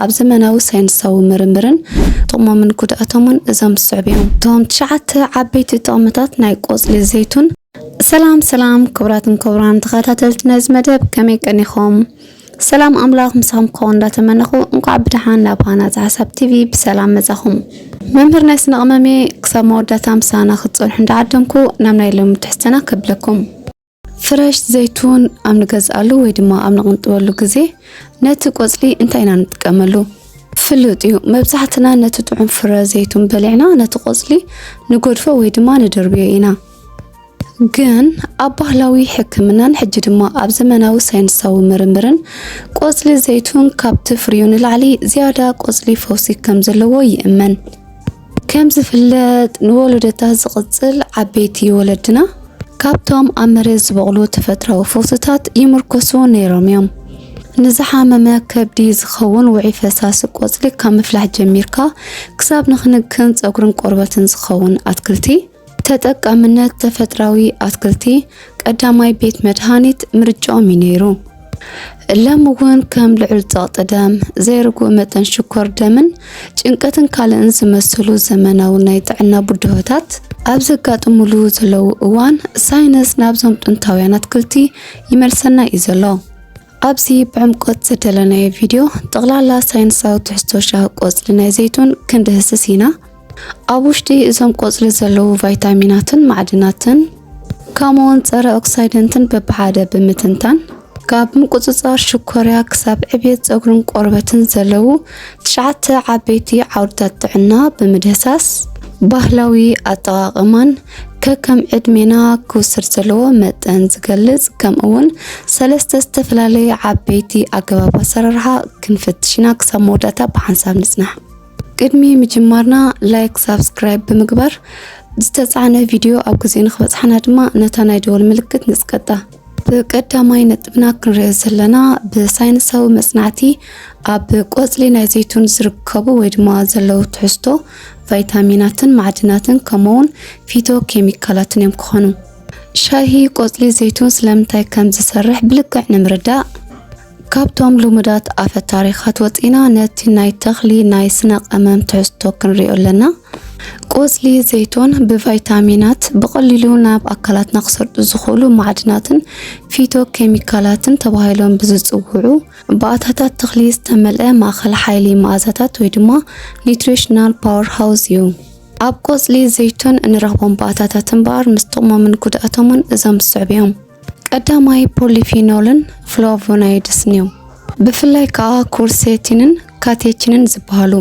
ኣብ ዘመናዊ ሳይንሳዊ ምርምርን ጥቕሞምን ጉድኣቶምን እዞም ዝስዕቡ እዮም። እቶም ትሽዓተ ዓበይቲ ጥቕምታት ናይ ቆጽሊ ዘይቱን። ሰላም ሰላም፣ ክቡራትን ክቡራን ተኸታተልቲ ነዚ መደብ፣ ከመይ ቀኒኹም? ሰላም ኣምላኽ ምሳኹም ክኸውን እንዳተመነኹ፣ እንኳዕ ብደሓን ናብ ሃናጺ ሓሳብ ቲቪ ብሰላም መጻኹም። መምህር ናይ ስነ ቅመሜ፣ ክሳብ መወዳእታ ምሳና ክትጸንሑ እንዳዓደምኩ፣ ናብ ናይ ሎሚ ትሕዝቶና ከብለኩም። ፍረሽ ዘይቱን ኣብ ንገዝኣሉ ወይ ድማ ኣብ ንቕንጥበሉ ግዜ፣ ነቲ ቆጽሊ እንታይ ኢና ንጥቀመሉ? ፍሉጥ እዩ፣ መብዛሕትና ነቲ ጥዑም ፍረ ዘይቱን በሊዕና፣ ነቲ ቆጽሊ ንገድፎ ወይ ድማ ንድርብዮ ኢና። ግን ኣብ ባህላዊ ሕክምናን ሕጂ ድማ ኣብ ዘመናዊ ሳይንሳዊ ምርምርን፣ ቆጽሊ ዘይቱን ካብቲ ፍሪኡ ንላዕሊ ዝያዳ ቆጽሊ ፈውሲ ከም ዘለዎ ይእመን። ከም ዝፍለጥ፣ ንወለዶታት ዝቕጽል ዓበይቲ ወለድና ካብቶም ኣብ መሬት ዝበቑሉ ተፈጥራዊ ፈውስታት ይምርኮሱ ነይሮም እዮም። ንዝሓመመ ከብዲ ዝኸውን ውዑይ ፈሳሲ ቆጽሊ ካብ ምፍላሕ ጀሚርካ፣ ክሳብ ንክንክን ጸጉርን ቆርበትን ዝኸውን ኣትክልቲ፣ ተጠቃምነት ተፈጥራዊ ኣትክልቲ ቀዳማይ ቤት መድሃኒት ምርጫኦም እዩ ነይሩ። ሎም እውን ከም ልዑል ጸቕጢ ደም፣ ዘይርጉእ መጠን ሽኮር ደምን ጭንቀትን ካልእን ዝመሰሉ ዘመናዊ ናይ ጥዕና ብድሆታት ኣብ ዘጋጥሙሉ ዘለዉ እዋን፣ ሳይንስ ናብዞም ጥንታውያን ኣትክልቲ ይመልሰና እዩ ዘሎ። ኣብዚ ብዕምቆት ዘዳለናዮ ቪድዮ፣ ጠቕላላ ሳይንሳዊ ትሕዝቶ ሻሂ ቆጽሊ ናይ ዘይቱን ክንድህስስ ኢና። ኣብ ውሽጢ እዞም ቆጽሊ ዘለዉ ቫይታሚናትን ማዕድናትን፣ ከምኡውን ጸረ ኦክሳይደንትን በብሓደ ብምትንታን፣ ካብ ምቁጽጻር ሽኮርያ ክሳብ ዕብየት ጸጉርን ቆርበትን ዘለዉ ትሽዓተ ዓበይቲ ዓውድታት ጥዕና ብምድህሳስ፣ ባህላዊ ኣጠቓቕማን ከከም ዕድሜና ክውሰድ ዘለዎ መጠን ዝገልጽ፣ ከምኡውን ሰለስተ ዝተፈላለዩ ዓበይቲ ኣገባብ ኣሰራርሓ ክንፍትሽ ኢና። ክሳብ መወዳእታ ብሓንሳብ ንጽናሕ። ቅድሚ ምጅማርና ላይክ፣ ሳብስክራይብ ብምግባር፣ ዝተጻዕነ ቪድዮ ኣብ ግዜ ንክበጽሓና ድማ ነታ ናይ ደወል ምልክት ንጽቀጣ። ብቀዳማይ ነጥብና ክንሪኦ ዘለና፣ ብሳይንሳዊ መጽናዕቲ ኣብ ቆጽሊ ናይ ዘይቱን ዝርከቡ ወይ ድማ ዘለዉ ትሕዝቶ ቫይታሚናትን ማዕድናትን ከምኡውን ፊቶ ኬሚካላትን እዮም ክኾኑ። ሻሂ ቆጽሊ ዘይቱን ስለምንታይ ከም ዝሰርሕ ብልክዕ ንምርዳእ፣ ካብቶም ልሙዳት ኣፈ ታሪኻት ወጺና ነቲ ናይ ተኽሊ ናይ ስነ ቀመም ትሕዝቶ ክንሪኦ ኣለና። ቆጽሊ ዘይቶን ብቫይታሚናት ብቐሊሉ ናብ ኣካላትና ክሰርጡ ዝኽእሉ ማዕድናትን ፊቶ ኬሚካላትን ተባሂሎም ብዝጽውዑ ባእታታት ተኽሊ ዝተመልአ ማእከል ሓይሊ መኣዛታት ወይ ድማ ኒትሪሽናል ፓወር ሃውስ እዩ። ኣብ ቆጽሊ ዘይቶን እንረኽቦም ባእታታት እምበኣር ምስ ጥቕሞምን ጉድኣቶምን እዞም ዝስዕቡ እዮም። ቀዳማይ ፖሊፊኖልን ፍላቮኖይድስን እዮም። ብፍላይ ከኣ ኩርሴቲንን ካቴቺንን ዝበሃሉ።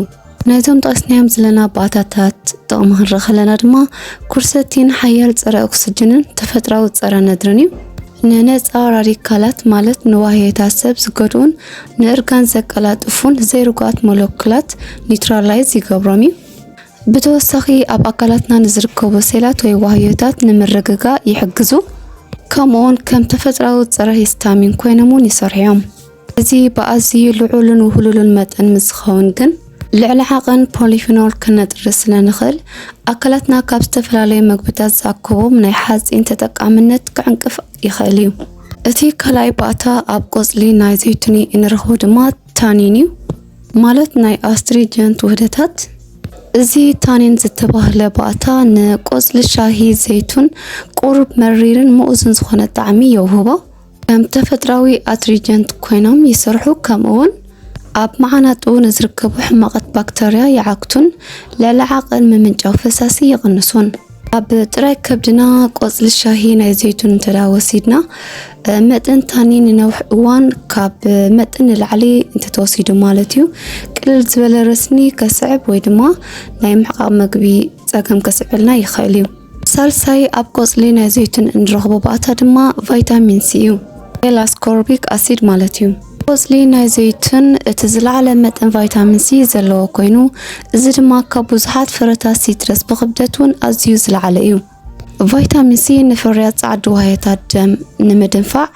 ነዞም ጠቕስናዮም ዘለና ባእታታት ጥቕሚ ክንርኢ ከለና ድማ፣ ኩርሰቲን ሓያል ጸረ ኦክስጅንን ተፈጥራዊ ጸረ ነድርን እዩ። ንነጻ ራዲካላት ማለት ንዋህዮታት ሰብ ዝጎድኡን ንእርጋን ዘቀላጥፉን ዘይርጉኣት ሞለኩላት ኒውትራላይዝ ይገብሮም እዩ። ብተወሳኺ ኣብ ኣካላትና ንዝርከቡ ሴላት ወይ ዋህዮታት ንምርግጋእ ይሕግዙ። ከምኡውን ከም ተፈጥራዊ ጸረ ሂስታሚን ኮይኖም እውን ይሰርሑ እዮም። እዚ ብኣዝዩ ልዑልን ውህሉልን መጠን ምስ ዝኸውን ግን፣ ልዕሊ ዓቐን ፖሊፊኖል ከነጥሪ ስለ ንኽእል፣ ኣካላትና ካብ ዝተፈላለዩ መግብታት ዝኣከቦም ናይ ሓጺን ተጠቃምነት ክዕንቅፍ ይኽእል እዩ። እቲ ካልኣይ ባእታ ኣብ ቆጽሊ ናይ ዘይቱኒ እንረኽቦ ድማ ታኒን እዩ፣ ማለት ናይ ኣስትሪጀንት ውህደታት። እዚ ታኒን ዝተባህለ ባእታ ንቆጽሊ ሻሂ ዘይቱን ቁሩብ መሪርን ምኡዝን ዝኾነ ጣዕሚ የውህቦ። ከም ተፈጥራዊ ኣትሪጀንት ኮይኖም ይሰርሑ፣ ከምኡውን ኣብ መዓናጡ ንዝርከቡ ሕማቓት ባክተርያ ይዓግቱን ልዕሊ ዓቐን ምምንጫው ፈሳሲ ይቕንሱን። ኣብ ጥራይ ከብድና ቆጽሊ ሻሂ ናይ ዘይቱን እንተ ደኣ ወሲድና፣ እ፣ መጠን ታኒን ንነዊሕ እዋን ካብ መጠን ንላዕሊ እንተተወሲዱ ማለት እዩ፣ ቅልል ዝበለ ረስኒ ከስዕብ ወይ ድማ ናይ ምሕቃቕ መግቢ ጸገም ከስዕበልና ይኽእል እዩ። ሳልሳይ ኣብ ቆጽሊ ናይ ዘይቱን እንረኽቦ ባእታ ድማ ቫይታሚን ሲ እዩ። ል ኣስኮርቢክ ኣሲድ ማለት እዩ። ቆጽሊ ናይ ዘይቱን እቲ ዝለዓለ መጠን ቫይታሚን ሲ ዘለዎ ኮይኑ፣ እዚ ድማ ካብ ብዙሓት ፍረታት ሲትረስ ብክብደት እውን ኣዝዩ ዝለዓለ እዩ። ቫይታሚን ሲ ንፍርያት ጻዕዲ ዋህዮታት ደም ንምድንፋዕ፣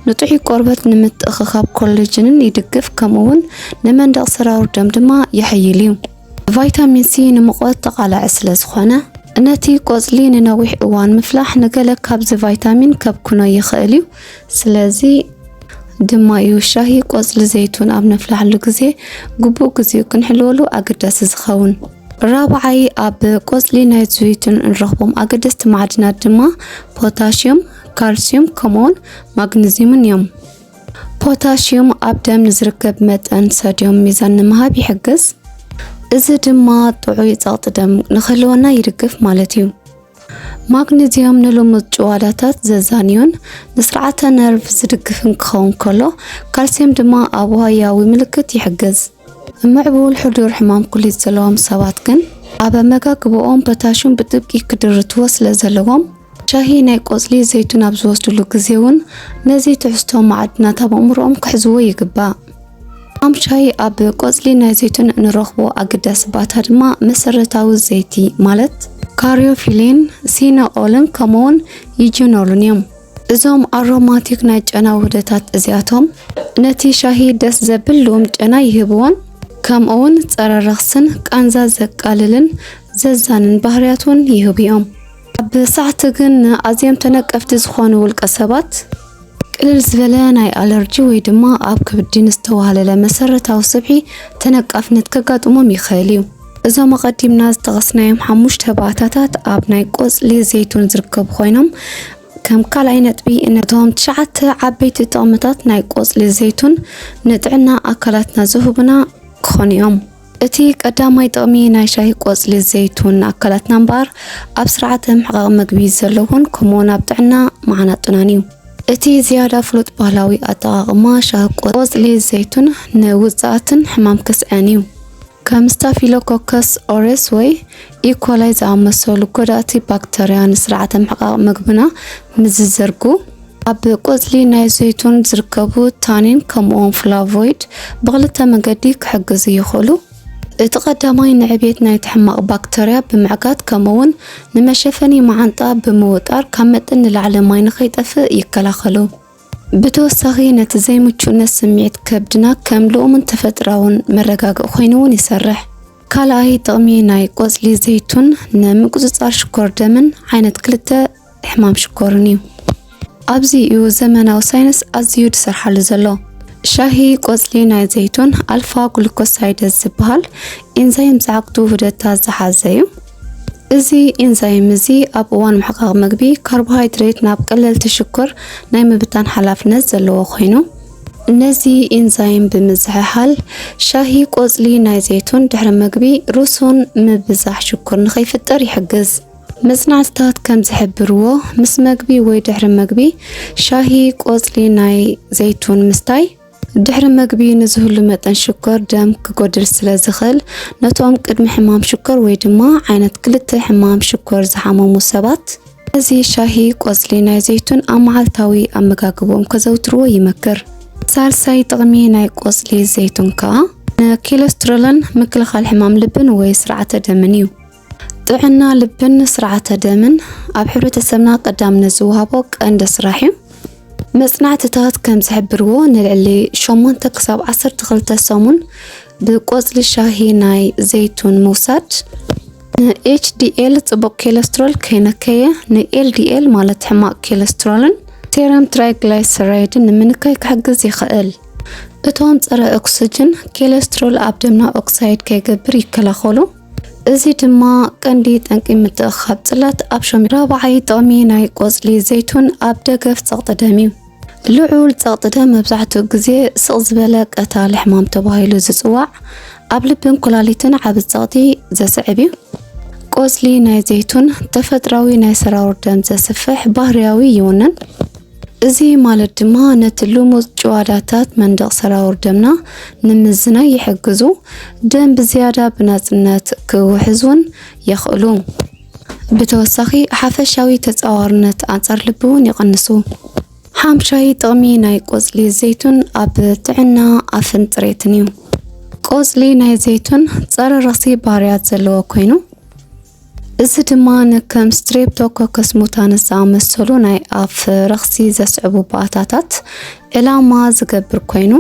ንጥዑይ ቆርበት ንምትእኽኻብ ኮላጅንን ይድግፍ፣ ከምኡ እውን ንመንደቕ ሰራውር ደም ድማ የሐይል እዩ። ቫይታሚን ሲ ንሙቐት ተቓላዒ ስለ ዝኾነ፣ ነቲ ቆጽሊ ንነዊሕ እዋን ምፍላሕ ንገለ ካብዚ ቫይታሚን ከብክኖ ይኽእል እዩ። ስለዚ፣ ድማ እዩ ሻሂ ቆጽሊ ዘይቱን ኣብ ነፍልሓሉ ግዜ ግቡእ ግዜኡ ክንሕልወሉ ኣገዳሲ ዝኸውን። ራብዓይ፣ ኣብ ቆጽሊ ናይ ዘይቱን እንረኽቦም ኣገደስቲ ማዕድናት ድማ ፖታሽዩም፣ ካልስዩም ከምኡውን ማግኒዝዩምን እዮም። ፖታሽዩም ኣብ ደም ንዝርከብ መጠን ሶድዮም ሚዛን ንምሃብ ይሕግዝ። እዚ ድማ ጥዑይ ጸቕጢ ደም ንኽህልወና ይድግፍ ማለት እዩ። ማግኒዝዮም ንልሙድ ጭዋዳታት ዘዛንዮን ንስርዓተ ነርቭ ዝድግፍን ክኸውን ከሎ፣ ካልስዩም ድማ ኣብ ዋህያዊ ምልክት ይሕግዝ። ምዕቡል ሕዱር ሕማም ኩሊት ዘለዎም ሰባት ግን ኣብ ኣመጋግባኦም ፖታሽዩም ብጥብቂ ክድርትዎ ስለ ዘለዎም፣ ሻሂ ናይ ቆጽሊ ዘይቱን ኣብ ዝወስድሉ ግዜ እውን ነዚ ትሕዝቶ ማዕድናት ኣብ ኣእምሮኦም ክሕዝዎ ይግባእ። ሕማም ሻሂ ኣብ ቆጽሊ ናይ ዘይቱን እንረኽቦ ኣገዳሲ ባእታ ድማ መሰረታዊ ዘይቲ ማለት ካርዮፊሊን፣ ሲነኦልን ከምኡውን ዩጂኖልን እዮም። እዞም ኣሮማቲክ ናይ ጨና ውህደታት እዚኣቶም ነቲ ሻሂ ደስ ዘብል ልኡም ጨና ይህብዎን ከምኡውን ጸረ ረኽስን ቃንዛ ዘቃልልን ዘዛንን ባህርያት እውን ይህቡ እዮም። ኣብ ሳዕቲ ግን ንኣዝዮም ተነቀፍቲ ዝኾኑ ውልቀ ሰባት ቅልል ዝበለ ናይ ኣለርጂ ወይ ድማ ኣብ ከብዲ ንዝተዋህለለ መሰረታዊ ስብሒ ተነቃፍነት ከጋጥሞም ይኽእል እዩ። እዞም ኣቐዲምና ዝጠቐስናዮም ሓሙሽተ ባእታታት ኣብ ናይ ቆጽሊ ዘይቱን ዝርከቡ ኮይኖም፣ ከም ካልኣይ ነጥቢ እነቶም ትሽዓተ ዓበይቲ ጥቕምታት ናይ ቆጽሊ ዘይቱን ንጥዕና ኣካላትና ዝህቡና ክኾኑ እዮም። እቲ ቀዳማይ ጥቕሚ ናይ ሻሂ ቆጽሊ ዘይቱን ንኣካላትና እምበኣር ኣብ ስርዓተ ምሕቃቕ ምግቢ ዘለዎን ከምኡውን ኣብ ጥዕና መዓናጡናን እዩ። እቲ ዝያዳ ፍሉጥ ባህላዊ ኣጠቓቕማ ሻሂ ቆጽሊ ዘይቱን ንውጽኣትን ሕማም ከስዐን እዩ። ከም ስታፊሎኮከስ ኦሬስ ወይ ኢኮላይ ዝኣመሰሉ ጎዳእቲ ባክተርያ ንስርዓተ ምሕቃቕ ምግብና ምስ ዝዘርጉ፣ ኣብ ቆጽሊ ናይ ዘይቱን ዝርከቡ ታኒን ከምኡውን ፍላቮይድ ብኽልተ መገዲ ክሕግዙ ይኽእሉ። እቲ ቀዳማይ ንዕቤት ናይቲ ሕማቕ ባክተርያ ብምዕጋት ከምኡውን ንመሸፈኒ መዓንጣ ብምውጣር ካብ መጠን ንላዕሊ ማይ ንኸይጠፍእ ይከላኸሉ። ብተወሳኺ ነቲ ዘይምቹእነት ስምዒት ከብድና ከም ልኡምን ተፈጥራውን መረጋግኢ ኮይኑ እውን ይሰርሕ። ካልኣይ ጥቕሚ ናይ ቆጽሊ ዘይቱን ንምቁጽጻር ሽኮር ደምን ዓይነት ክልተ ሕማም ሽኮርን እዩ። ኣብዚ እዩ ዘመናዊ ሳይንስ ኣዝዩ ዝሰርሓሉ ዘሎ። ሻሂ ቆጽሊ ናይ ዘይቱን ኣልፋ ግሉኮሳይደዝ ዝበሃል ኢንዛይም ዝዓግቱ ውህደታት ዝሓዘ እዩ። እዚ ኢንዛይም እዚ ኣብ እዋን ምሕቃቕ ምግቢ ካርቦሃይድሬት ናብ ቀለልቲ ሽኮር ናይ ምብታን ሓላፍነት ዘለዎ ኮይኑ፣ ነዚ ኢንዛይም ብምዝሕሓል ሻሂ ቆጽሊ ናይ ዘይቱን ድሕሪ ምግቢ ሩሱን ምብዛሕ ሽኮር ንኸይፍጠር ይሕግዝ። መጽናዕትታት ከም ዝሕብርዎ፣ ምስ መግቢ ወይ ድሕሪ መግቢ ሻሂ ቆጽሊ ናይ ዘይቱን ምስታይ ድሕሪ መግቢ ንዝህሉ መጠን ሽኮር ደም ክጎድል ስለ ዝኽእል፣ ነቶም ቅድሚ ሕማም ሽኮር ወይ ድማ ዓይነት ክልተ ሕማም ሽኮር ዝሓመሙ ሰባት ነዚ ሻሂ ቆጽሊ ናይ ዘይቱን ኣብ መዓልታዊ ኣመጋግቦም ከዘውትርዎ ይመክር። ሳልሳይ ጥቕሚ ናይ ቆጽሊ ዘይቱን ከኣ ንኬለስትሮልን ምክልኻል ሕማም ልብን ወይ ስርዓተ ደምን እዩ። ጥዕና ልብን ስርዓተ ደምን ኣብ ሕብረተሰብና ቀዳምነት ዝወሃቦ ቀንዲ ስራሕ እዩ። መጽናዕትታት ከም ዝሕብርዎ፣ ንልዕሊ ሸሞንተ ክሳብ ዓሰርተ ክልተ ሰሙን ብቆጽሊ ሻሂ ናይ ዘይቱን ምውሳድ ን ኤች ዲ ኤል ጽቡቕ ኬለስትሮል ከይነከየ፣ ን ኤል ዲ ኤል ማለት ሕማቕ ኬለስትሮልን ሴረም ትራይግላይሰራይድን ንምንካይ ክሕግዝ ይኽእል። እቶም ጸረ ኦክስጅን ኬለስትሮል ኣብ ደምና ኦክሳይድ ከይገብር ይከላኸሉ። እዚ ድማ ቀንዲ ጠንቂ ምትእኽኻብ ጽላት ኣብ ሸም። ራብዓይ ጥቕሚ ናይ ቆጽሊ ዘይቱን ኣብ ደገፍ ጸቕጢ ደም እዩ። ልዑል ጸቕጢ ደም መብዛሕትኡ ግዜ ስቕ ዝበለ ቀታሊ ሕማም ተባሂሉ ዝጽዋዕ፣ ኣብ ልብን ኩላሊትን ዓቢ ጸቕጢ ዘስዕብ እዩ። ቆጽሊ ናይ ዘይቱን ተፈጥራዊ ናይ ሰራውር ደም ዘስፍሕ ባህርያዊ ይውንን። እዚ ማለት ድማ ነቲ ልሙጽ ጭዋዳታት መንደቕ ሰራውር ደምና ንምዝናይ ይሕግዙ፣ ደም ብዝያዳ ብናጽነት ክውሕዝ እውን የኽእሉ። ብተወሳኺ ሓፈሻዊ ተጻዋርነት ኣንጻር ልቢ እውን ይቕንሱ። ሓምሻይ ጥቕሚ ናይ ቆጽሊ ዘይቱን ኣብ ጥዕና ኣፍን ጽሬትን እዩ። ቆጽሊ ናይ ዘይቱን ጸረ ረኽሲ ባህርያት ዘለዎ ኮይኑ፣ እዚ ድማ ንከም ስትሬፕቶኮከስ ሙታንስ ዝኣመሰሉ ናይ ኣፍ ረኽሲ ዘስዕቡ ባእታታት ዕላማ ዝገብር ኮይኑ፣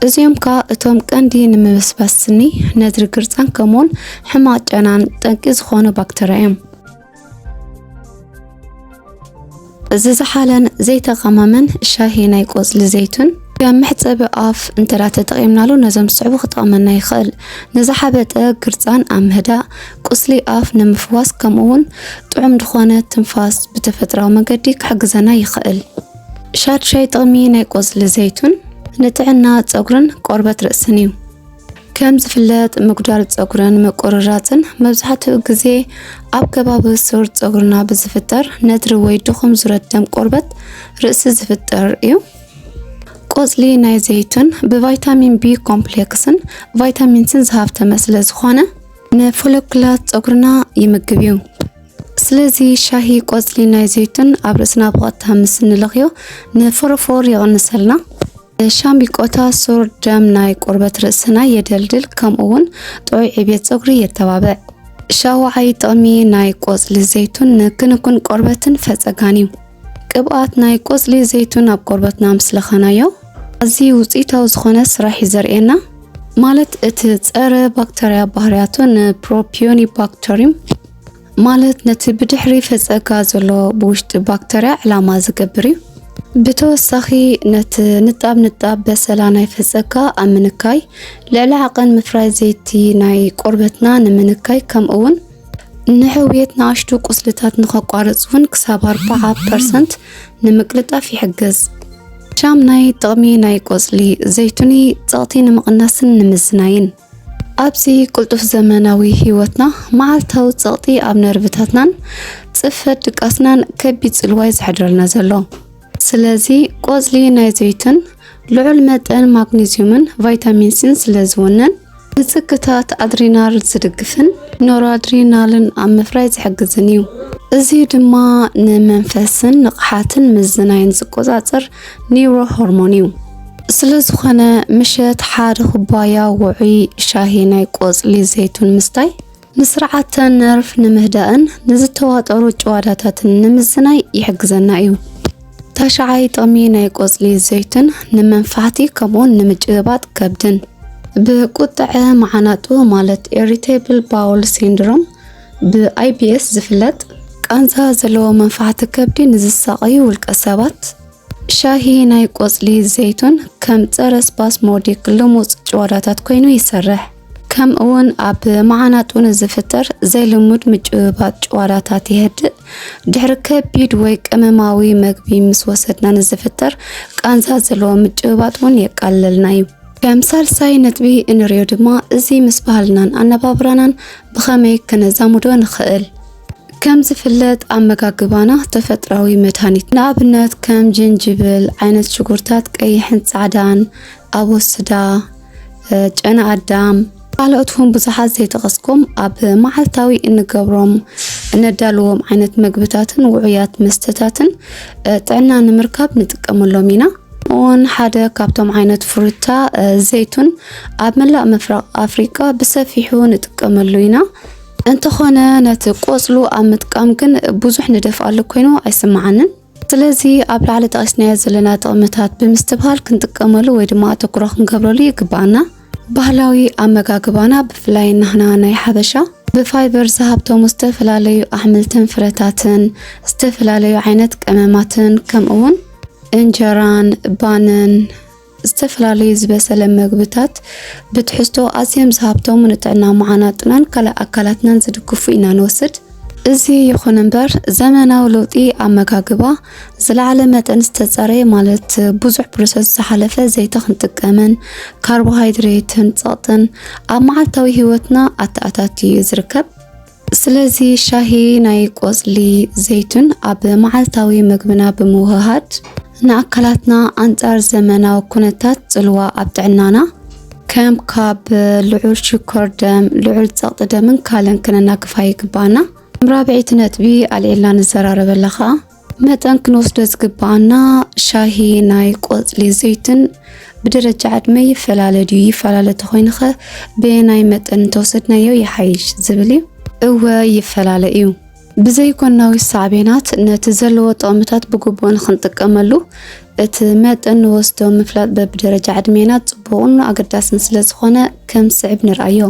እዚኦም ከኣ እቶም ቀንዲ ንምብስባስ ስኒ፣ ነድሪ ግርጻን ከምኡውን ሕማቕ ጨናን ጠንቂ ዝኾኑ ባክተርያ እዮም። እዚ ዝሓለን ዘይተቐመመን ሻሂ ናይ ቆጽሊ ዘይቱን ከም መሕጸቢ ኣፍ እንተ ተጠቒምናሉ ነዞም ዝስዕቡ ክጠቕመና ይኽእል። ንዝሓበጠ ግርጻን ኣብ ምህዳእ፣ ቁስሊ ኣፍ ንምፍዋስ፣ ከምኡ እውን ጥዑም ዝኾነ ትንፋስ ብተፈጥራዊ መገዲ ክሕግዘና ይኽእል። ሻድሻይ ጥቕሚ ናይ ቆጽሊ ዘይቱን ንጥዕና ጸጉርን ቆርበት ርእስን እዩ። ከም ዝፍለጥ ምጉዳል ጸጉርን ምቁርራጽን መብዛሕትኡ ግዜ ኣብ ከባቢ ሱር ጸጉርና ብዝፍጠር ነድሪ ወይ ድኹም ዙረት ደም ቆርበት ርእሲ ዝፍጠር እዩ። ቆጽሊ ናይ ዘይቱን ብቫይታሚን ቢ ኮምፕሌክስን ቫይታሚን ሲን ዝሃብተመ ስለ ዝኾነ ንፎሎክላት ጸጉርና ይምግብ እዩ። ስለዚ ሻሂ ቆጽሊ ናይ ዘይቱን ኣብ ርእስና ብቐጥታ ምስ ንለኽዮ ንፎሮፎር ይቕንሰልና። ሻምቢቆታ ሱር ደም ናይ ቆርበት ርእስና የደልድል፣ ከምኡ እውን ጥዑይ ዕብየት ጸጉሪ የተባብዕ። ሻውዓይ ጥቕሚ ናይ ቆጽሊ ዘይቱን ንክንኩን ቆርበትን ፈጸጋን እዩ። ቅብኣት ናይ ቆጽሊ ዘይቱን ኣብ ቆርበትና ምስ ለኸናዮ ኣዝዩ ውጽኢታዊ ዝኾነ ስራሕ እዩ ዘርእየና። ማለት እቲ ጸረ ባክተርያ ባህርያቱ ንፕሮፒዮኒ ባክተሪም ማለት ነቲ ብድሕሪ ፈጸጋ ዘሎ ብውሽጢ ባክተርያ ዕላማ ዝገብር እዩ። ብተወሳኺ ነቲ ንጣብ ንጣብ በሰላ ናይ ፈጸጋ ኣብ ምንካይ ልዕሊ ዓቐን ምፍራይ ዘይቲ ናይ ቆርበትና ንምንካይ ከምኡ እውን ንሕውየት ንኣሽቱ ቁስልታት ንኸቋርጽ እውን ክሳብ ኣርባዓ ፐርሰንት ንምቅልጣፍ ይሕግዝ። ሻምናይ ጥቕሚ ናይ ቆጽሊ ዘይቱኒ ጸቕጢ ንምቕናስን ንምዝናይን። ኣብዚ ቅልጡፍ ዘመናዊ ህይወትና መዓልታዊ ጸቕጢ ኣብ ነርቭታትናን ጽፈት ድቃስናን ከቢድ ጽልዋ እዩ ዘሕድረልና ዘሎ። ስለዚ ቆጽሊ ናይ ዘይቱን ልዑል መጠን ማግኒዝዩምን ቫይታሚን ሲን ስለ ዝውንን ንጽግታት ኣድሪናል ዝድግፍን ኖራድሪናልን ኣብ ምፍራይ ዝሕግዝን እዩ። እዚ ድማ ንመንፈስን ንቕሓትን ምዝናይን ዝቆጻጸር ኒውሮ ሆርሞን እዩ። ስለ ዝኾነ ምሸት ሓደ ኩባያ ውዑይ ሻሂ ናይ ቆጽሊ ዘይቱን ምስታይ ንስርዓተ ነርቭ ንምህዳእን ንዝተዋጠሩ ጭዋዳታትን ንምዝናይ ይሕግዘና እዩ። ታሽዓይ ጥቕሚ ናይ ቆጽሊ ዘይቱን ንመንፋሕቲ ከምኡውን ንምጭብባጥ ከብድን ብቁጥዐ መዓናጡ ማለት ኢሪቴብል ባውል ሲንድሮም ብ ኣይ ቢ ኤስ ዝፍለጥ ቃንዛ ዘለዎ መንፋሕቲ ከብዲ ንዝሳቐዩ ውልቀ ሰባት ሻሂ ናይ ቆጽሊ ዘይቱን ከም ጸረ ስፓስሞዲክ ልሙጽ ጭዋዳታት ኮይኑ ይሰርሕ። ከምኡ እውን ኣብ መዓናጡ ንዝፍጠር ዘይልሙድ ምጭብባጥ ጭዋዳታት የህድእ። ድሕሪ ከቢድ ወይ ቅመማዊ መግቢ ምስ ወሰድና ንዝፍጠር ቃንዛ ዘለዎ ምጭብባጥ እውን የቃልለልና እዩ። ከም ሳልሳይ ነጥቢ እንሪኦ ድማ እዚ ምስ ባህልናን ኣነባብራናን ብኸመይ ከነዛምዶ ንኽእል። ከም ዝፍለጥ ኣመጋግባና ተፈጥራዊ መድሃኒት፣ ንኣብነት ከም ጅንጅብል፣ ዓይነት ሽጉርታት ቀይሕን ጻዕዳን፣ ኣቦስዳ፣ እ፣ ጨና ኣዳም፣ ካልኦት እውን ብዙሓት ዘይጠቐስኩም ኣብ መዓልታዊ እንገብሮም እነዳልዎም ዓይነት መግብታትን ውዑያት መስተታትን፣ እ፣ ጥዕና ንምርካብ ንጥቀመሎም ኢና። እውን ሓደ ካብቶም ዓይነት ፍሩታ፣ እ፣ ዘይቱን ኣብ መላእ ምፍራቕ ኣፍሪቃ ብሰፊሑ ንጥቀመሉ ኢና። እንተኾነ ነቲ ቆጽሉ ኣብ ምጥቃም ግን ብዙሕ ንደፍኣሉ ኮይኑ ኣይስምዓንን። ስለዚ ኣብ ላዕሊ ጠቒስናዮ ዘለና ጥቕምታት ብምስትብሃል ክንጥቀመሉ ወይ ድማ ኣተኩሮ ክንገብረሉ ይግብኣና። ባህላዊ ኣመጋግባና ብፍላይ ናህና ናይ ሓበሻ ብፋይበር ዝሃብተሙ ዝተፈላለዩ ኣሕምልትን ፍረታትን፣ ዝተፈላለዩ ዓይነት ቀመማትን ከምኡ እውን እንጀራን ባንን ዝተፈላለዩ ዝበሰለ መግብታት ብትሕዝቶ ኣዝዮም ዝሃብተሙ ንጥዕና መዓናጥናን ካልእ ኣካላትናን ዝድግፉ ኢና ንወስድ። እዚ ይኹን እምበር ዘመናዊ ለውጢ ኣመጋግባ ዝለዓለ መጠን ዝተጸረየ ማለት ብዙሕ ፕሮሰስ ዝሓለፈ ዘይቲ ክንጥቀምን ካርቦሃይድሬትን ጸቕጥን ኣብ መዓልታዊ ህይወትና ኣተኣታትዩ እዩ ዝርከብ። ስለዚ ሻሂ ናይ ቆጽሊ ዘይቱን ኣብ መዓልታዊ መግብና ብምውህሃድ ንኣካላትና ኣንጻር ዘመናዊ ኩነታት ጽልዋ ኣብ ጥዕናና ከም ካብ ልዑል ሽኮር ደም፣ ልዑል ጸቕጢ ደምን ካልእን ከነናግፋ ይግባና። ራብዐይቲ ነጥቢ ኣልዒልና ንዘራረበላ ኸኣ መጠን ክንወስዶ ዝግብኣና ሻሂ ናይ ቆጽሊ ዘይትን ብደረጃ ዕድመ ይፈላለ ድዩ? ይፈላለ ተኾይኑኸ በየናይ መጠን እንተወሰድናዮ ይሓይሽ ዝብል እዩ። እወ ይፈላለ እዩ። ብዘይጎናዊ ሳዕቤናት ነቲ ዘለዎ ጥቕምታት ብግቡእ ንኽንጥቀመሉ እቲ መጠን ንወስዶ ምፍላጥ በብደረጃ ዕድሜና ጽቡቕን ኣገዳስን ስለ ዝኾነ ከም ስዕብ ንርኣዮ።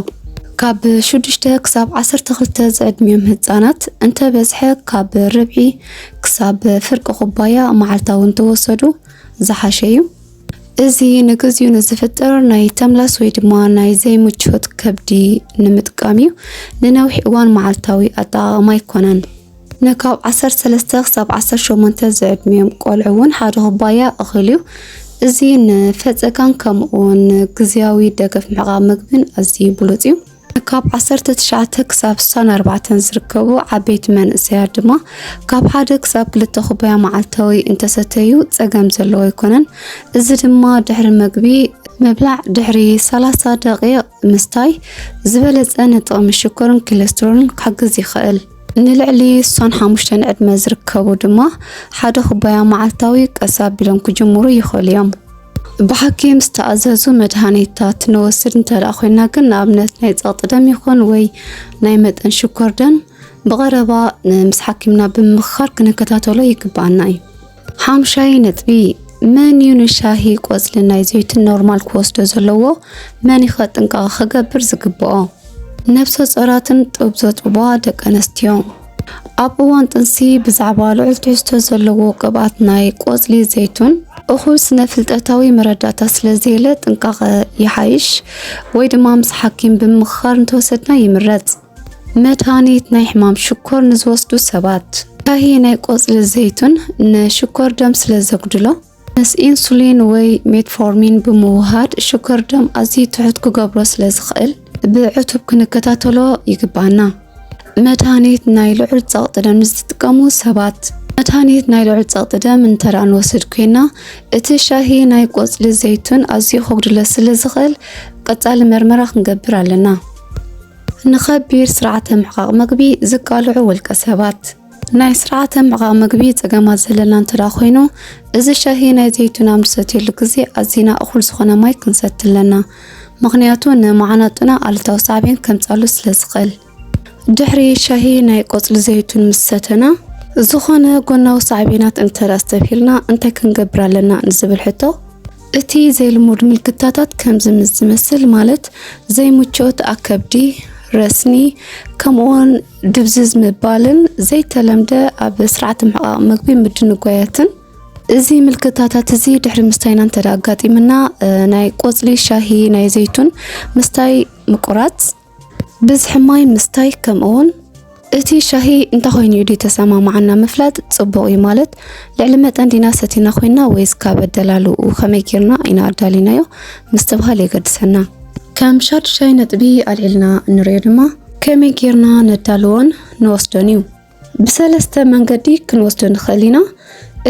ካብ ሽዱሽተ ክሳብ ዓሰርተ ክልተ ዝዕድሚኦም ህጻናት እንተበዝሐ ካብ ርብዒ ክሳብ ፍርቂ ኩባያ መዓልታዊ እንተወሰዱ ዝሓሸ እዩ። እዚ ንግዚኡ ንዝፍጠር ናይ ተምላስ ወይ ድማ ናይ ዘይምቾት ከብዲ ንምጥቃም እዩ። ንነዊሕ እዋን መዓልታዊ ኣጠቓቕማ ኣይኮነን። ንካብ ዓሰርተ ሰለስተ ክሳብ ዓሰርተ ሸሞንተ ዝዕድሚኦም ቆልዑ እውን ሓደ ኩባያ እኹል እዩ። እዚ ንፈጸጋን ከምኡ እውን ግዝያዊ ደገፍ ምሕቓቕ ምግብን ኣዝዩ ብሉጽ እዩ። ካብ ዓሰርተ ትሽዓተ ክሳብ ስሳን ኣርባዕተን ዝርከቡ ዓበይቲ መንእሰያት ድማ ካብ ሓደ ክሳብ ክልተ ኩባያ መዓልታዊ እንተሰተዩ ጸገም ዘለዎ ኣይኮነን። እዚ ድማ ድሕሪ መግቢ ምብላዕ ድሕሪ ሰላሳ ደቂቕ ምስታይ ዝበለጸ ንጥቕሚ ሽኮርን ኮሌስትሮልን ክሕግዝ ይኽእል። ንልዕሊ ስሳን ሓሙሽተን ዕድመ ዝርከቡ ድማ ሓደ ኩባያ መዓልታዊ ቀስ ኣቢሎም ክጅምሩ ይኽእሉ እዮም። ብሓኪም ዝተኣዘዙ መድሃኒታት ንወስድ እንተ ደኣ ኮይና ግን፣ ንኣብነት ናይ ጸቕጢ ደም ይኹን ወይ ናይ መጠን ሽኮር ደም፣ ብቐረባ ምስ ሓኪምና ብምምኽኻር ክንከታተሎ ይግብኣና እዩ። ሓምሻይ ነጥቢ፣ መን እዩ ንሻሂ ቆጽሊ ናይ ዘይቱን ኖርማል ክወስዶ ዘለዎ? መን ይኸ ጥንቃቐ ክገብር ዝግብኦ? ነብሰ ጾራትን ጡብ ዘጥብዋ ደቂ ኣንስትዮ። ኣብ እዋን ጥንሲ ብዛዕባ ልዑል ትሕዝቶ ዘለዎ ቅብኣት ናይ ቆጽሊ ዘይቱን እኹል ስነ ፍልጠታዊ መረዳእታ ስለ ዘየለ ጥንቃቐ ይሓይሽ፣ ወይ ድማ ምስ ሓኪም ብምምኽኻር እንተወሰድና ይምረጽ። መድሃኒት ናይ ሕማም ሽኮር ንዝወስዱ ሰባት። ሻሂ ናይ ቆጽሊ ዘይቱን ንሽኮር ደም ስለ ዘጉድሎ፣ ምስ ኢንሱሊን ወይ ሜትፎርሚን ብምውህሃድ ሽኮር ደም ኣዝዩ ትሑት ክገብሮ ስለ ዝኽእል ብዕቱብ ክንከታተሎ ይግብኣና። መድሃኒት ናይ ልዑል ጸቕጢ ደም ንዝጥቀሙ ሰባት። መድሃኒት ናይ ልዑል ጸቕጢ ደም እንተ ደኣ ንወስድ ኮይና፣ እቲ ሻሂ ናይ ቆጽሊ ዘይቱን ኣዝዩ ከጉድሎ ስለ ዝኽእል ቀጻሊ መርመራ ክንገብር ኣለና። ንኸቢድ ስርዓተ ምሕቃቕ መግቢ ዝቃልዑ ውልቀ ሰባት። ናይ ስርዓተ ምሕቃቕ መግቢ ጸገማት ዘለና እንተ ደኣ ኮይኑ፣ እዚ ሻሂ ናይ ዘይቱን ኣብ ንሰትየሉ ግዜ ኣዚና እኹል ዝኾነ ማይ ክንሰቲ ኣለና። ምኽንያቱ ንመዓናጡና ኣሉታዊ ሳዕቤን ከምጻሉ ስለ ዝኽእል። ድሕሪ ሻሂ ናይ ቆጽሊ ዘይቱን ምስ ሰተና፣ ዝኾነ ጎናዊ ሳዕቤናት እንተ ደኣ ኣስተብሂልና እንታይ ክንገብር ኣለና ንዝብል ሕቶ፣ እቲ ዘይልሙድ ምልክታታት ከምዚ ምስ ዝመስል፣ ማለት ዘይምቾት ኣከብዲ፣ ረስኒ፣ ከምኡውን ድብዝዝ ምባልን ዘይተለምደ ኣብ ስርዓተ ምሕቃቕ መግቢ ምድንጓያትን። እዚ ምልክታታት እዚ ድሕሪ ምስታይና እንተ ደኣ ኣጋጢምና፣ እ፣ ናይ ቆጽሊ ሻሂ፣ ናይ ዘይቱን ምስታይ ምቁራጽ፣ ብዝሒ ማይ ምስታይ፣ ከምኡውን እቲ ሻሂ እንታይ ኮይኑ እዩ ተሰማማዓና ምፍላጥ ጽቡቕ እዩ። ማለት ልዕሊ መጠን ዲና ሰቲና ኮይና ወይስ ካብ ኣደላልውኡ ከመይ ጌርና ኢና ኣዳሊናዮ ምስትብሃል የገድሰና። ከም ሻድሻይ ነጥቢ ኣልዒልና እንሪኦ ድማ ከመይ ጌርና ነዳልዎን ንወስዶን እዩ። ብሰለስተ መንገዲ ክንወስዶ ንኽእል ኢና።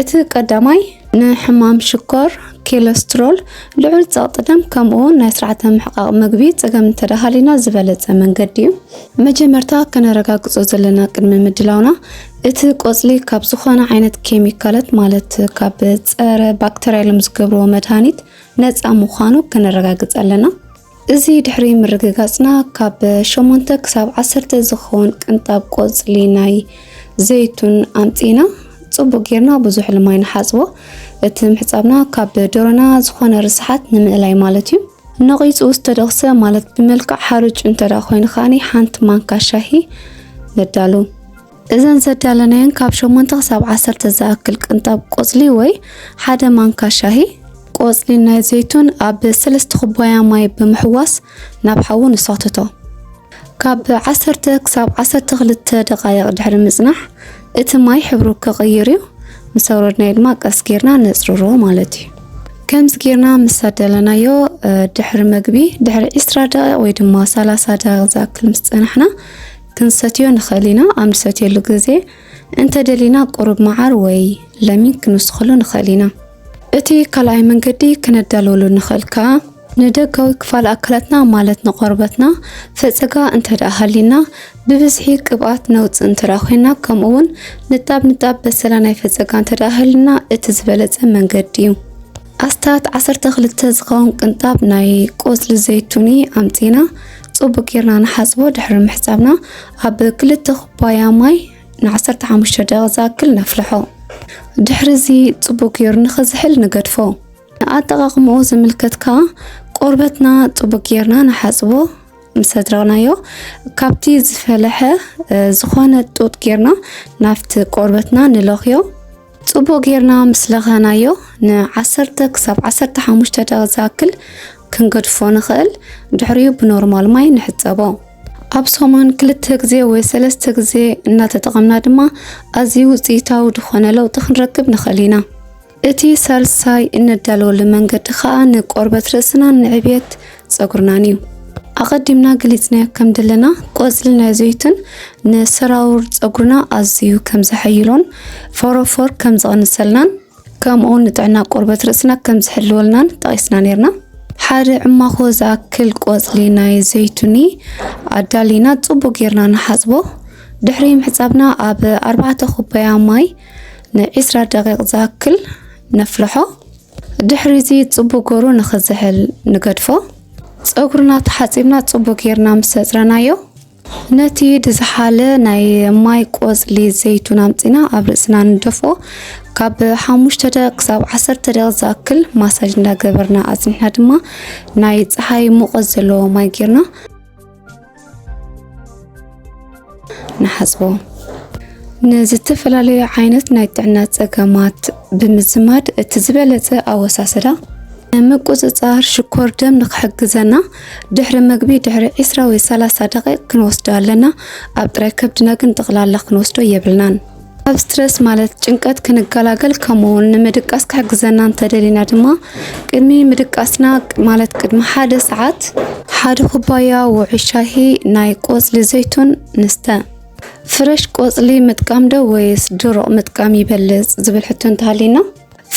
እቲ ቀዳማይ ንሕማም ሽኮር፣ ኬለስትሮል፣ ልዑል ጸቕጢ ደም ከምኡ እውን ናይ ስርዓተ ምሕቃቕ መግቢ ጸገም እንተ ደኣ ሃልዩና ዝበለጸ መንገዲ እዩ። መጀመርታ ከነረጋግጾ ዘለና ቅድሚ ምድላውና፣ እቲ ቆጽሊ ካብ ዝኾነ ዓይነት ኬሚካላት፣ ማለት ካብ ጸረ ባክተርያ ኢሎም ዝገብርዎ መድሃኒት ነጻ ምዃኑ ከነረጋግጽ ኣለና። እዚ ድሕሪ ምርግጋጽና፣ ካብ ሸሞንተ ክሳብ ዓሰርተ ዝኸውን ቅንጣብ ቆጽሊ ናይ ዘይቱን ኣምጺእና፣ ጽቡቕ ጌርና ብዙሕ ልማይ ንሓጽቦ። እቲ ምሕጻብና ካብ ደሮና ዝኾነ ርስሓት ንምእላይ ማለት እዩ። ነቒጹ ዝተደቕሰ፣ ማለት ብመልክዕ ሓሩጭ እንተ ደኣ ኮይኑ ከኣኒ፣ ሓንቲ ማንካ ሻሂ ነዳሉ። እዘን ዘዳለናየን ካብ ሸሞንተ ክሳብ ዓሰርተ ዝኣክል ቅንጣብ ቆጽሊ ወይ ሓደ ማንካ ሻሂ፣ ቆጽሊ ናይ ዘይቱን ኣብ ሰለስተ ኩባያ ማይ ብምሕዋስ ናብ ሓዊ ንሰኽትቶ። ካብ ዓሰርተ ክሳብ ዓሰርተ ክልተ ደቓይቕ ድሕሪ ምጽናሕ፣ እቲ ማይ ሕብሩ ክቕይር እዩ። ምስ ኣውረድናዮ ድማ ቀስ ጌርና ነጽርሮ ማለት እዩ። ከምዚ ጌርና ምስ ኣዳለናዮ፣ እ፣ ድሕሪ መግቢ፣ ድሕሪ ዒስራ ደቂቕ ወይ ድማ ሰላሳ ደቂቕ ዝኣክል ምስ ጸናሕና፣ ክንሰትዮ ንኽእል ኢና። ኣብ ንሰትየሉ ግዜ እንተ ደሊና፣ ቁሩብ መዓር ወይ ለሚን ክንውስኸሉ ንኽእል ኢና። እቲ ካልኣይ መንገዲ ክነዳልወሉ ንኽእል ከኣ፣ ንደጋዊ ክፋል ኣካላትና፣ ማለት ንቆርበትና፣ ፈጸጋ እንተ ደኣ ሃልዩና፣ ብብዝሒ ቅብኣት ነውጽእ እንተ ደኣ ኮይና፣ ከምኡ እውን ንጣብ ንጣብ በሰላ ናይ ፈጸጋ እንተ ደኣ ሃልዩና፣ እቲ ዝበለጸ መንገዲ እዩ። ኣስታት ዓሰርተ ክልተ ዝኸውን ቅንጣብ ናይ ቆጽሊ ዘይቱኒ ኣምጺና፣ ጽቡቕ ጌርና ንሓጽቦ። ድሕሪ ምሕጻብና፣ ኣብ ክልተ ኩባያ ማይ ንዓሰርተ ሓሙሽተ ደቂቕ ዝኣክል ነፍልሖ። ድሕሪ እዚ ጽቡቕ ጌሩ ንኽዝሕል ንገድፎ። ንኣጠቓቕምኡ ዝምልከት ከኣ፣ ቆርበትና ጽቡቕ ጌርና ንሓጽቦ። ምስ ኣድረቕናዮ፣ ካብቲ ዝፈለሐ፣ እ፣ ዝኾነ ጡጥ ጌርና ናብቲ ቆርበትና ንለኽዮ። ጽቡቕ ጌርና ምስ ለኸናዮ ንዓሰርተ ክሳብ ዓሰርተ ሓሙሽተ ደቂቕ ዝኣክል ክንገድፎ ንኽእል። ድሕሪኡ ብኖርማል ማይ ንሕጸቦ። ኣብ ሰሙን ክልተ ግዜ ወይ ሰለስተ ግዜ እናተጠቐምና ድማ ኣዝዩ ውጽኢታዊ ዝኾነ ለውጢ ክንረክብ ንኽእል ኢና። እቲ ሳልሳይ እንዳለወሉ መንገዲ ኸኣ ንቆርበት ርእስናን ንዕብየት ጸጉርናን እዩ። ኣቐዲምና ገሊጽናዮ ከም ዘለና፣ ቆጽሊ ናይ ዘይቱን ንሰራውር ጸጉርና ኣዝዩ ከም ዘሐይሎን ፎሮፎር ከም ዝቐንሰልናን ከምኡውን ንጥዕና ቆርበት ርእስና ከም ዝሕልወልናን ጠቒስና ነርና። ሓደ ዕማኾ ዝኣክል ቆጽሊ ናይ ዘይቱኒ ኣዳሊና ጽቡቕ ጌርና ንሓጽቦ። ድሕሪ ምሕጻብና ኣብ ኣርባዕተ ኩባያ ማይ ንዒስራ ደቂቕ ዝኣክል ነፍልሖ። ድሕሪ እዚ ጽቡቕ ገሩ ንኽዝሕል ንገድፎ። ጸጉርና ተሓጺብና ጽቡቕ ጌርና ምስ ኣጽረናዮ፣ ነቲ ድዝሓለ ናይ ማይ ቆጽሊ ዘይቱን ኣምጺና ኣብ ርእስና ንደፍኦ። ካብ ሓሙሽተ ደቂቕ ክሳብ ዓሰርተ ደቂቕ ዝኣክል ማሳጅ እንዳገበርና ኣጽኒሕና ድማ ናይ ጸሓይ ሙቐት ዘለዎ ማይ ጌርና ንሓጽቦ። ንዝተፈላለዩ ዓይነት ናይ ጥዕና ጸገማት ብምዝማድ እቲ ዝበለጸ ኣወሳስዳ ንምቁጽጻር ሽኮር ደም ንኽሕግዘና ድሕሪ መግቢ ድሕሪ ዒስራ ወይ ሰላሳ ደቂቕ ክንወስዶ ኣለና። ኣብ ጥራይ ከብድና ግን ጠቕላላ ክንወስዶ የብልናን። ካብ ስትረስ ማለት ጭንቀት ክንገላገል ከምኡውን ንምድቃስ ክሕግዘና እንተደሊና ድማ ቅድሚ ምድቃስና ማለት ቅድሚ ሓደ ሰዓት ሓደ ኩባያ ውዑይ ሻሂ ናይ ቆጽሊ ዘይቱን ንስተ። ፍረሽ ቆጽሊ ምጥቃም ዶ ወይስ ድሩቕ ምጥቃም ይበልጽ ዝብል ሕቶ እንተሃልዩና፣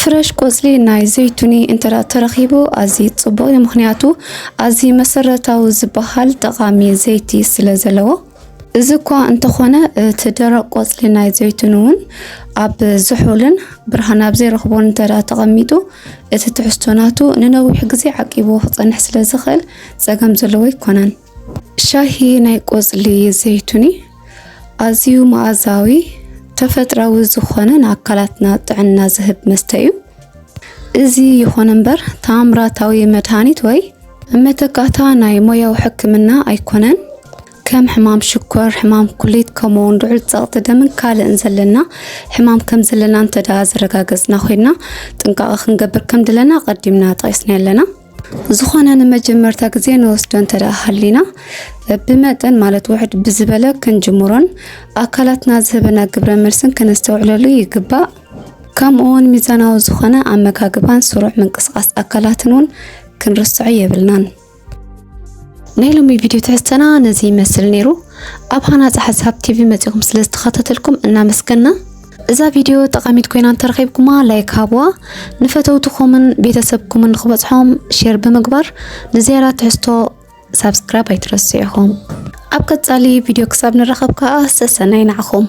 ፍረሽ ቆጽሊ ናይ ዘይቱኒ እንተ ደኣ ተረኺቡ ኣዝዩ ጽቡቕ እዩ፣ ምኽንያቱ ኣዝዩ መሰረታዊ ዝበሃል ጠቓሚ ዘይቲ ስለ ዘለዎ። እዚ እኳ እንተኾነ፣ እቲ ደረቕ ቆጽሊ ናይ ዘይቱን እውን ኣብ ዝሑልን ብርሃን ኣብ ዘይረኽቦን እንተ ደኣ ተቐሚጡ፣ እቲ ትሕዝቶ ናቱ ንነዊሕ ግዜ ዓቂብዎ ክጸንሕ ስለ ዝኽእል ጸገም ዘለዎ ኣይኮነን። ሻሂ ናይ ቆጽሊ ዘይቱኒ ኣዝዩ መኣዛዊ፣ ተፈጥራዊ ዝኾነ ንኣካላትና ጥዕና ዝህብ መስተ እዩ። እዚ ይኹን እምበር ተኣምራታዊ መድሃኒት ወይ መተካእታ ናይ ሞያዊ ሕክምና ኣይኮነን። ከም ሕማም ሽኮር፣ ሕማም ኩሊት፣ ከምኡውን ልዑል ጸቕጢ ደምን ካልእን ዘለና ሕማም ከም ዘለና እንተ ደኣ ዘረጋገጽና ኮይንና፣ ጥንቃቐ ክንገብር ከም ድለና ኣቐዲምና ጠቒስና ኣለና። ዝኾነ ንመጀመርታ ግዜ ንወስዶ እንተ ደኣ ሃሊና፣ ብመጠን ማለት ውሕድ ብዝበለ ክንጅምሮን ኣካላትና ዝህበና ግብረ መልስን ከነስተውዕለሉ ይግባእ። ከምኡውን ሚዛናዊ ዝኾነ ኣመጋግባን ስሩዕ ምንቅስቓስ ኣካላትን እውን ክንርስዖ የብልናን። ናይ ሎሚ ቪድዮ ትሕዝተና ነዚ ይመስል ነይሩ። ኣብ ሃናጺ ሓሳብ ቲቪ መጺኹም ስለ ዝተኸታተልኩም እናመስገንና፣ እዛ ቪድዮ ጠቓሚት ኮይና እንተረኺብኩማ ላይክ ሃብዋ፣ ንፈተውትኹምን ቤተሰብኩምን ንኽበጽሖም ሼር ብምግባር ንዝያዳ ትሕዝቶ ሳብስክራይብ ኣይትረስዑ ኢኹም። ኣብ ቀጻሊ ቪድዮ ክሳብ ንራኸብ ከኣ ሰሰናይ ንዓኹም።